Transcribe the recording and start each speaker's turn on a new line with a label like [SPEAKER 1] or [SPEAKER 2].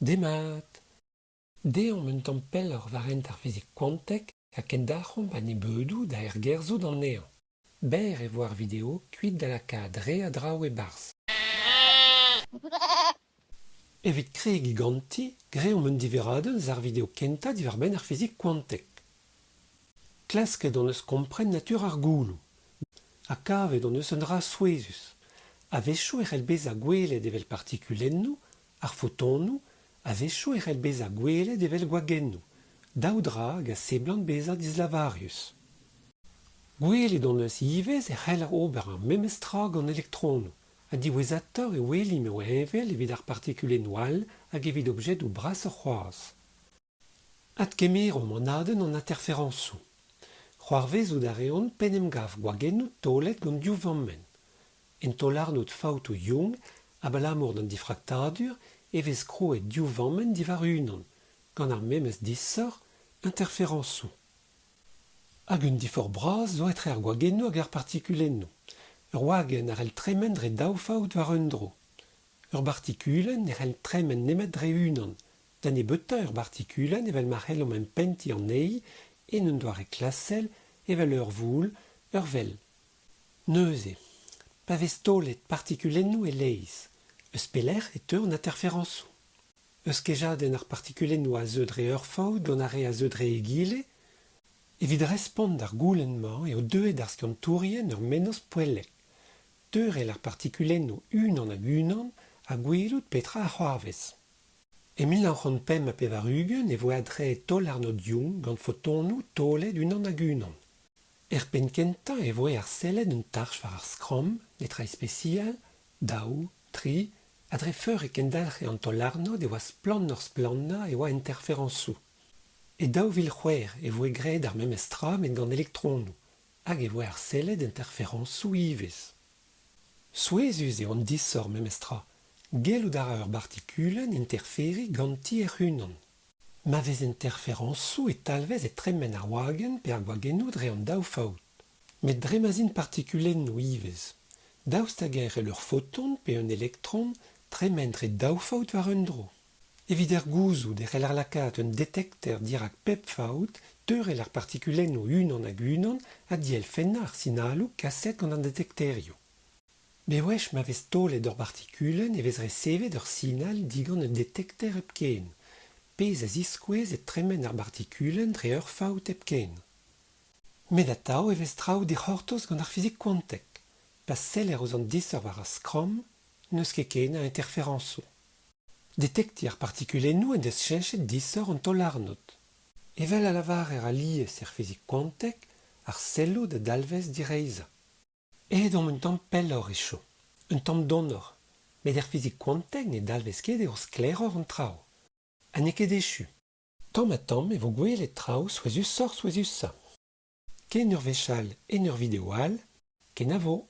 [SPEAKER 1] Demat! Deomp un tamm pelloc'h war hent ar fizik kwantek ha kendalc'homp a-nebeudoù da ergerzhout anezhañ. Berr e vo ar video kuit da lakaat re a draoù e-barzh. Evit kregiñ ganti, greomp un diverradenn eus ar video kentañ diwar-benn ar fizik kwantek. Klasket hon eus kompren natur ar gouloù. Ha kavet hon eus un dra souezhus. A-wechoù e c'hell bezañ gwelet evel partikulennoù, ar fotonoù, a-wechoù e c'hell bezañ gwelet evel gwagennoù, daou dra hag a seblant bezañ dislavarius. Gwelet hon eus ivez e c'heller ober ar memes tra gant elektronoù, ha diwezhatoc'h e welimp eo heñvel evit ar partikulennoù all hag evit objedoù brasoc'h c'hoazh. Adkemeromp anadenn an interferañsoù. C'hoarvezout a reont p'en em gav gwagennoù taolet gant div vammenn. En taol-arnod faoutoù Young, abalamour d'an difraktadur, e vez krouet div vammenn diwar unan, gant ar memes disoc'h, interferañsoù. Hag un diforc'h bras zo etre ar gwagennoù hag ar partikulennoù. Ur wagenn a c'hell tremen dre daou faout war un dro. Ur bartikulenn ne c'hell tremen nemet dre unan, da nebeutañ ur bartikulenn evel ma c'hellomp empentiñ anezhi en un doare klasel evel ur voul, ur vell. Neuze, pa vez taolet partikulennoù e-leizh, eus pelec'h e teu an interferañsoù? Eus kejadenn ar partikulennoù a zeu dre ur faout gant ar re a zeu dre egile? Evit respont d'ar goulenn-mañ eo deuet ar skiantourien ur mennozh poellek, teurel ar partikulennoù unan hag unan ha gwelout petra a c'hoarvez. E 1985 e voe adc'hraet taol-arnod Young gant fotonoù taolet unan-hag-unan. Er penn-kentañ e voe arsellet un tarch war ar skramm, netra ispisial, daou, tri, ha dre feur e kendalc'he an taol-arnod e oa splannoc'h-splannañ e oa interferañsoù. E 2006 e voe graet ar memes tra met gant elektronoù, hag e voe arsellet interferañsoù ivez. Souezhus eo an disoc'h memestra, gellout a ra ur bartikulenn interferiñ ganti hec'h-unan. Ma vez interferañsoù e talvez e tremen ar wagenn pe ar gwagennoù dre an daou faout. Met dre ma'z int partikulennoù ivez, daoust hag-eñ e c'hell ur foton pe un elektron tremen dre daou faout war un dro? Evit er gouzout e c'heller lakaat un detekter dirak pep faout, teurel ar partikulennoù unan hag unan ha dielfennañ ar sinaloù kaset gant an detekterioù. Bewech ma vez taolet ur bartikulenn e vez resevet ur sinal digant un detekter hepken, pezh a ziskouez e tremen ar bartikulenn dre ur faout hepken. Met atav e vez traoù dic'hortoz gant ar fizik kwantek. Pa seller ouzh an disoc'h war ar skramm, n'eus ket ken a interferañsoù. Detektiñ ar partikulennoù en deus cheñchet disoc'h an taol-arnod. Evel a lavarer alies er fizik kwantek, ar sellout a dalvez direizhañ. Aet omp un tamm pelloc'h e chom, un tamm donoc'h, met er fizik kwantek ne dalvez ket eo sklaeroc'h an traoù. Ha n'eo ket echu. Tamm-ha-tamm e vo gwelet traoù souezhusoc'h-souezhusañ. Ken ur wech all en ur video all, kenavo!